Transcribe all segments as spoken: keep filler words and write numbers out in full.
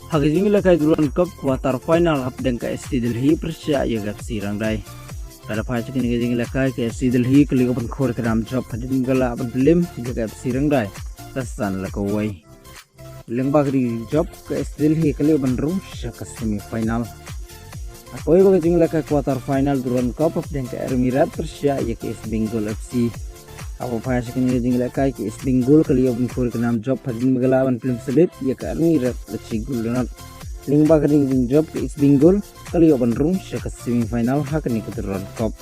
Ha ka jingïalehkai Durand Cup quarter final hapdeng ka S C Delhi pyrshah ïa ka F C Rangdai. Ka da phai sha kane ka jingïalehkai ka S C Delhi ka la ïoh ban khur ka nam jop hadien ba ka la ban pyllim ïa ka F C Rangdai da san la ka wei. Lyngba ka jingjop ka S C Delhi ka la ïoh ban rung sha ka semi final. Ha kawei pat ka jingïalehkai quarter final Durand Cup hapdeng ka Army Red pyrshah ïa ka East Bengal F C. Haba phai sha kane ka jingïalehkai ka East Bengal ka la ïoh ban khur ka nam jop hadien ba ka la ban pyllim slip ïa ka Army Red da shi gol la nod. Lyngba ka jingjop ka East Bengal ka la ïoh ban rung sha ka semi final ha kane ka Durand Cup.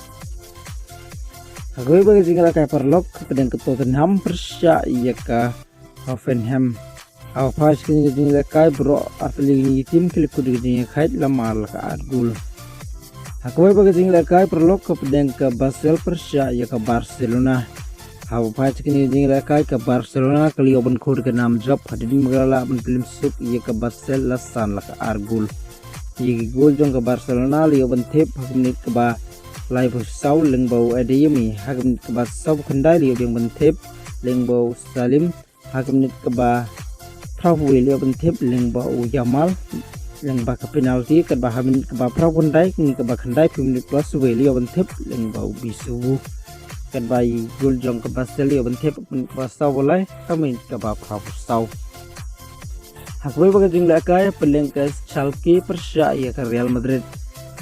Ha kawei pat ka jingïalehkai paralok hapdeng ka Tottenham pyrshah ïa ka Hoffenheim. Haba phai sha kane ka jingïalehkai baroh artylli ki team ki la kut da ka jingïakhaid lamar la ka ar gol. Ha kawei pat ka jingïalehkai paralok hapdeng ka Basel pyrshah ïa ka Barcelona. Haba phai sha kane ka jingïalehkai ka Barcelona ka la ïoh ban khur ka nam jop hadien ba ka la lah ban pyllim suk ïa ka Basel da san la ka ar gol. Ïa ki gol jong ka Barcelona la ïoh ban thep ha ka minit kaba laiphew saw lyngba u Adeyemi, ha ka minit kaba sawphew khyndai la ïoh biang ban thep lyngba u Salim, ha ka minit kaba phraphew wei la ïoh ban thep lyngba u Yamal lyngba ka penalty, katba ha minit kaba phraphew khyndai, kane kaba khyndaiphew minit plus wei la ïoh ban thep lyngba u Bissouma. Katba ïa ki gol jong ka Basel la ïoh ban thep ha ka minit kaba sawphew lai, ha ka minit kaba phraphew saw. Ha kawei pat ka jingïalehkai hapdeng ka Schalke pyrshah ïa ka Real Madrid.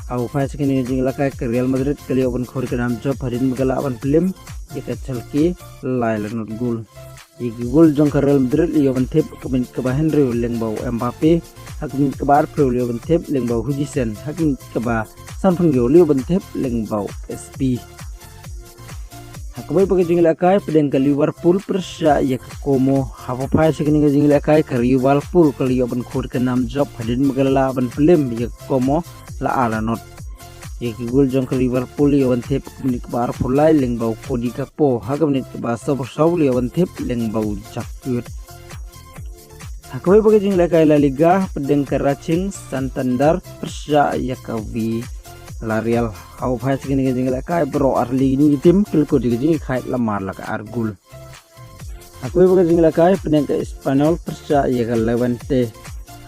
Haba phai sha kane ka jingïalehkai ka Real Madrid ka la ïoh ban khur ka nam jop hadien ba ka la ban pyllim ïa ka Schalke lai la nod gol. Ïa ki gol jong ka Real Madrid la ïoh ban thep ha ka minit kaba hynriew lyngba u Mbappe, ha ka minit kaba arphew la ïoh ban thep lyngba u Huijsen, ha ka minit kaba sanphew la ïoh ban thep lyngba u S P. Ha kawei pat ka jingïalehkai hapdeng ka Liverpool pyrshah ïa ka Como. Haba phai sha kane ka jingïalehkai ka Liverpool ka la ïoh ban khur ka nam jop hadien ba ka la lah ban pyllim ïa ka Como lai la nod. Ïa ki gol jong ka Liverpool la ïoh ban thep ha ka minit kaba arphew lai lyngba u Cody Gakpo, ha ka minit kaba sawphew saw la ïoh ban thep lyngba u Jack Stewart. Ha kawei pat ka jingïalehkai La Liga hapdeng ka Racing Santander pyrshah ïa ka Villarreal. Haba phai sha kane ka jingïalehkai baroh artylli ki team ki la kut da ka jingïakhaid lamar la ka ar gol. Ha kawei pat ka jingïalehkai hapdeng ka Espanyol pyrshah ïa ka Levante.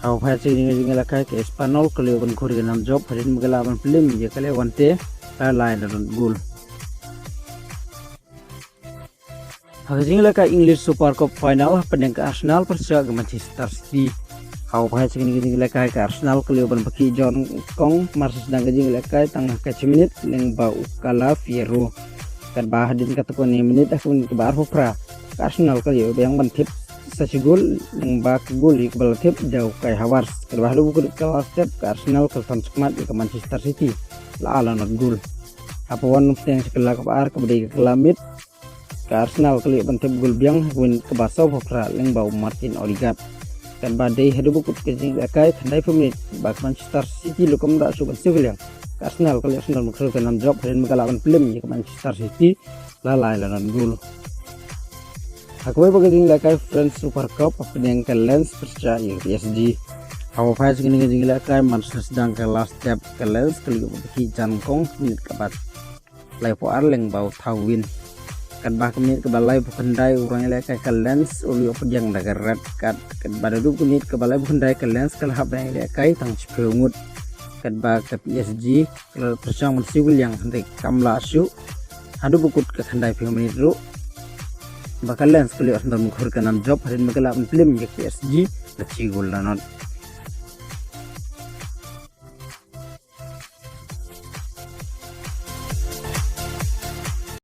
Haba phai sha kane ka jingïalehkai ka Espanyol ka la ïoh ban khur ka nam jop hadien ba ka la ban pyllim ïa ka Levante lai la nod gol. Ha ka jingïalehkai English Super Cup final hapdeng ka Arsenal pyrshah ka Manchester City. Haba phai sha kane ka jingïalehkai ka Arsenal ka la ïoh ban baki jong kong mar sha sdang ka jingïalehkai tang ha ka shi minit lyngba u Calafiori. Katba hadien kata ka minit ha ka minit kaba arphew phra ka Arsenal ka la ïoh biang ban thep sa shi gol lyngba ka gol ïa kaba la thep da u Kai Havertz. Katba haduh ba kut ka last step ka Arsenal ka la tan shikmat ïa ka Manchester City lai la nod gol. Haba wan pyrshang sha ka kylla kaba ar kaba dei ka kylla miet, ka Arsenal ka la ïoh ban thep gol biang ha ka minit kaba sawphew phra lyngba u Martin Odegaard. Katba dei haduh ba kut ka jingïalehkai khyndai phew minit ba ka Manchester City ruh kam da shuh ban siew kylliang, ka Arsenal ka la ïoh sdang ban khur ka nam jop hadien ba ka la ban pyllim ïa ka Manchester City lai la nod gol. Ha kawei pat ka jingïalehkai French Super Cup hapdeng ka Lens pyrshah ïa ka P S G. Haba phai sha kane ka jingïalehkai mar sha sdang ka last step ka Lens ka la ïoh ban baki jong kong ha ka minit kaba laiphew ar lyngba u Thauvin. Katba ha ka minit kaba laiphew khyndai u rangïalehkai ka Lens u la ïoh pdiang da ka red card. Katba haduh ka minit kaba laiphew khyndai ka Lens ka la hap rangïalehkai tang shiphew ngut. Katba ka P S G ka la pyrshang ban siew kylliang hynrei kam lah shuh. Haduh ba kut ka khyndaiphew minit ruh ba ka Lens ka la ïoh sdang ban khur ka nam jop hadien ba ka la ban pyllim ïa ka P S G da shi gol la nod.